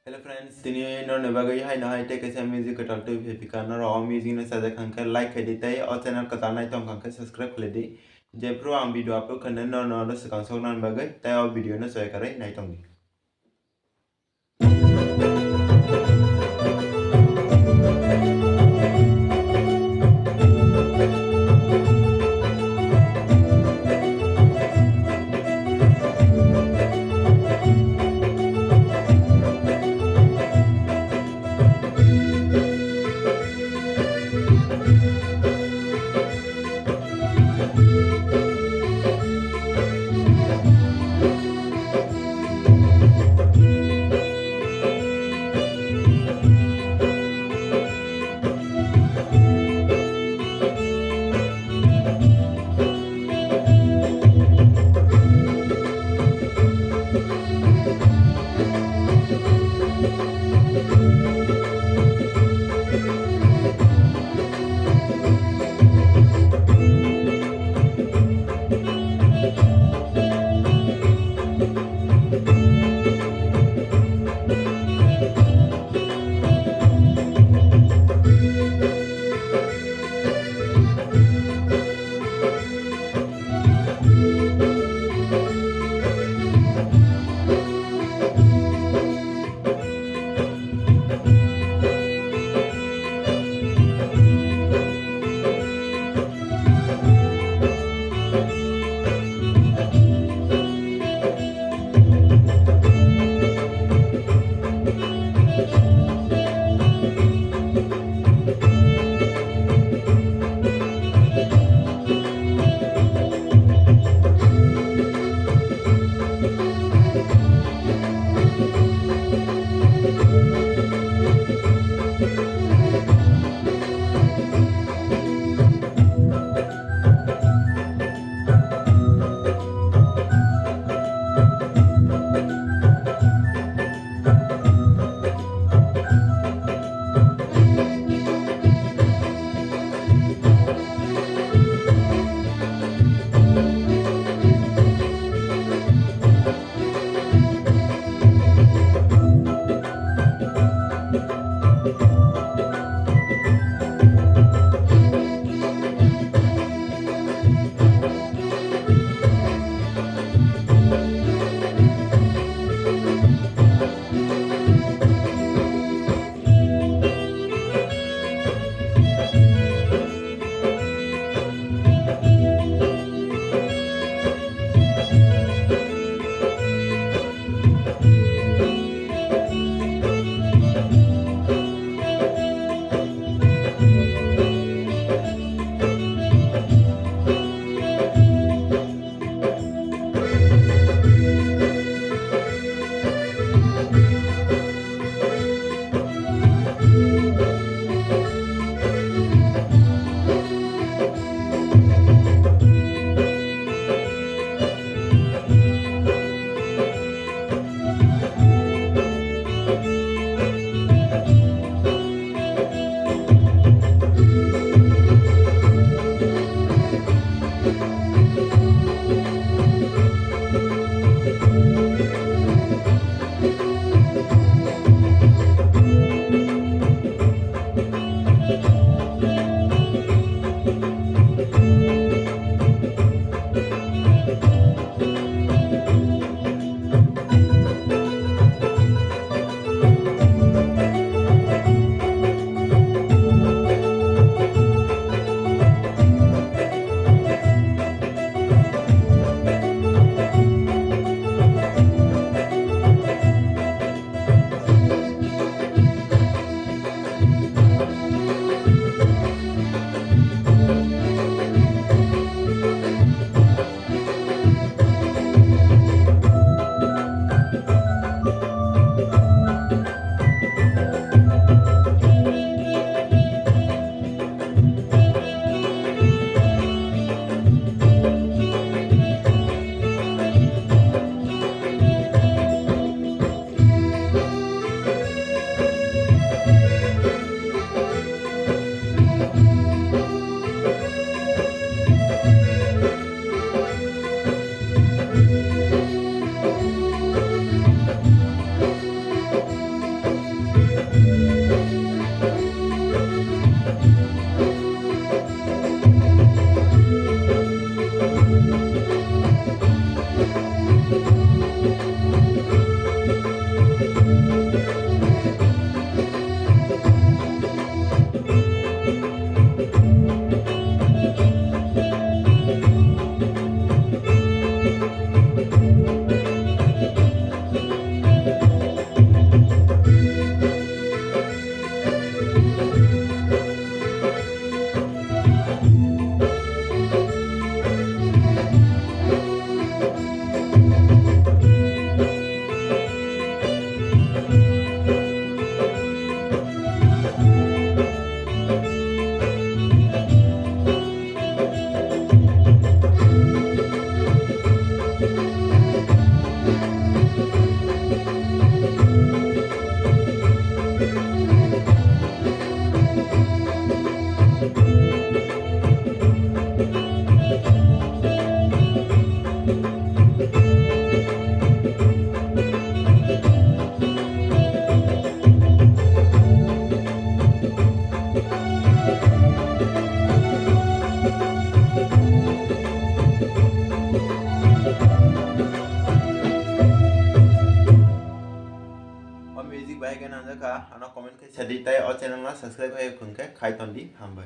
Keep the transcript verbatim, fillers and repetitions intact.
Hello friends, tini norni bagwi haino hai tei kaisa music kwtal twi phai phika, norok o music no sajak kha khe like khai di tei o channel kwtal nai tong kha khe subscribe khlai di. Jephru ang video upload khainai norno oro swkang sok nani bagwi tei o video no choi kwrwi nai tong di. Hai khe nangjak kha, ano comment khe sadi tei o channel no subscribe hai khun khe khai tondi, hambai.